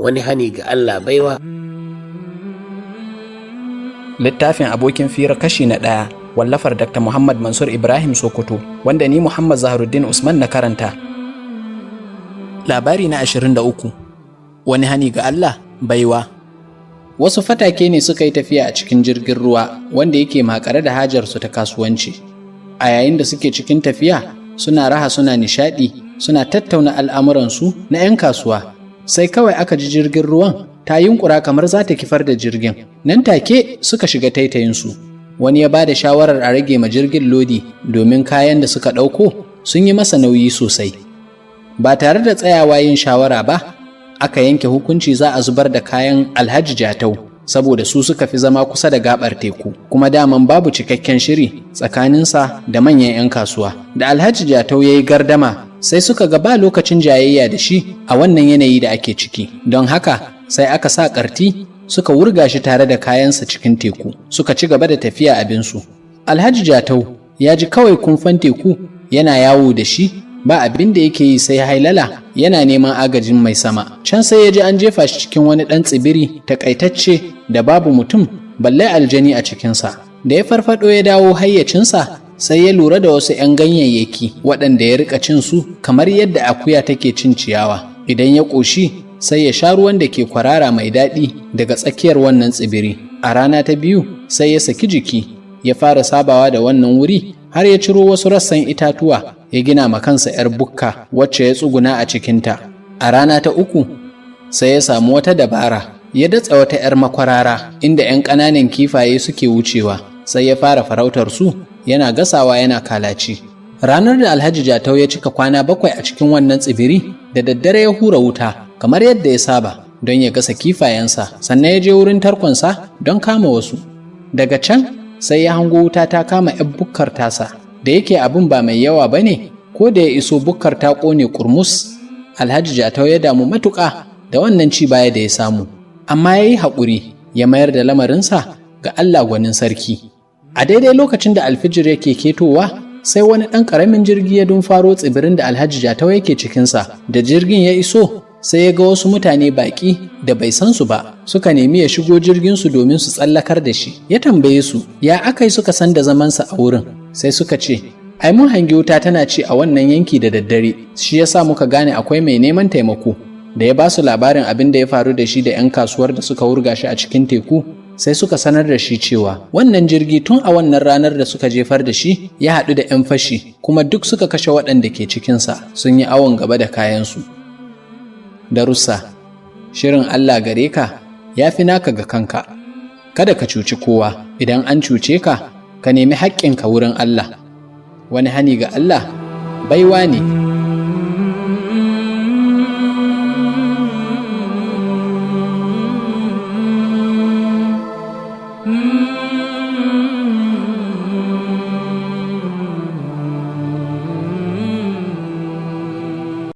Wani hani ga Allah baiwa. Littafin Abokin Fira kashi na 1, wallafar Dr. Muhammad Mansur Ibrahim Sokoto, wanda ni Muhammad Zaharuddin Usman na karanta. Labari na 23. Wani hani ga Allah baiwa. Wasu fatake ne suka yi tafiya a cikin jirgin ruwa wanda yake makare da hajarsu ta kasuwanci. A yayin da suke cikin tafiya, suna raha, suna nishaɗi, suna tattauna al'amuransu na 'yan kasuwa. Sai kawai aka ji jirgin ruwan ta yunkura kamar za ta kifar da jirgin. Nan take suka shiga taitayinsu. Wani ya ba da shawarar a rage ma jirgin lodi domin kayan da suka ɗauko sun yi masa nauyi sosai. Ba tare da tsayawa yin shawara ba, aka yanke hukunci za a zubar da kayan Alhaji Jatau saboda su suka fi zama kusa da gabar teku, kuma daman babu cikakken shiri tsakaninsa da manyan 'yan kasuwa. Da Alhaji Jatau ya yi gardama, sai suka ga ba lokacin jayayya da shi a wannan yanayi da ake ciki, don haka sai aka sa ƙarti suka wurga shi tare da kayansa cikin teku, suka ci gaba da tafiya abinsu. Alhaji Jatau ya ji kawai kumfan teku yana yawo da shi, ba abin da yake yi sai hailala yana neman agajin mai sama. Can sai ya ji an jefa shi cikin wani ɗan tsibiri takaitacce da babu mutum balle aljani a cikinsa. Da ya farfado ya dawo hayyacinsa, sai ya lura da wasu 'yan ganyayyaki waɗanda ya rika cin su kamar yadda akuya take cin ciyawa. Idan ya ƙoshi, sai ya sha ruwan da ke kwarara mai daɗi daga tsakiyar wannan tsibiri. A rana ta biyu sai ya saki jiki, ya fara sabawa da wannan wuri, har ya ciro wasu rassan itatuwa ya gina ma kansa 'yar bukka wacce ya tsuguna a cikinta. A rana ta uku sai ya samu wata dabara, ya datsa wata 'yar makwarara inda 'yan ƙananan kifaye suke wucewa, sai ya fara farautar su, yana gasawa yana kalaci. Ranar da Alhaji Jatau ya cika kwana 7 a cikin wannan tsibiri, da daddare ya hura wuta kamar yadda ya saba don ya gasa kifayensa, sannan ya je wurin tarkonsa don kama wasu. Daga can sai ya hango wuta ta kama 'yar bukkar tasa. Da yake abin ba mai yawa ba ne, ko da ya iso bukkar ta ƙone ƙurmus. Alhaji Jatau ya damu matuƙa da wannan ci baya da ya samu, amma ya yi haƙuri, ya mayar da lamarinsa ga Allah gwanin sarki. A daidai lokacin da alfijir yake ketowa, sai wani ɗan ƙaramin jirgi ya dumfaro tsibirin da Alhaji Jatau yake cikinsa. Da jirgin ya iso, sai ya ga wasu mutane baƙi da bai san su ba, suka nemi ya shigo jirginsu domin su tsallakar da shi. Ya tambaye su ya aka yi suka san da zamansa a wurin. Sai suka ce, "Ai mun hangi wuta tana ci a wannan yanki da daddare, shi yasa muka gane akwai mai neman taimako." Da ya ba su labarin abin da ya faru da shi da 'yan kasuwar da suka wurga shi a cikin teku, sai suka sanar da shi cewa wannan jirgi tun a wannan ranar da suka jefar da shi ya haɗu da 'yan fashi, kuma duk suka kashe waɗanda ke cikinsa, sun yi awon gaba da kayansu. Darussa: shirin Allah gare ka ya fi naka ga kanka. Kada ka cuci kowa. Idan an cuce ka, ka nemi haƙƙinka wurin Allah. Wani hani ga Allah baiwa ne.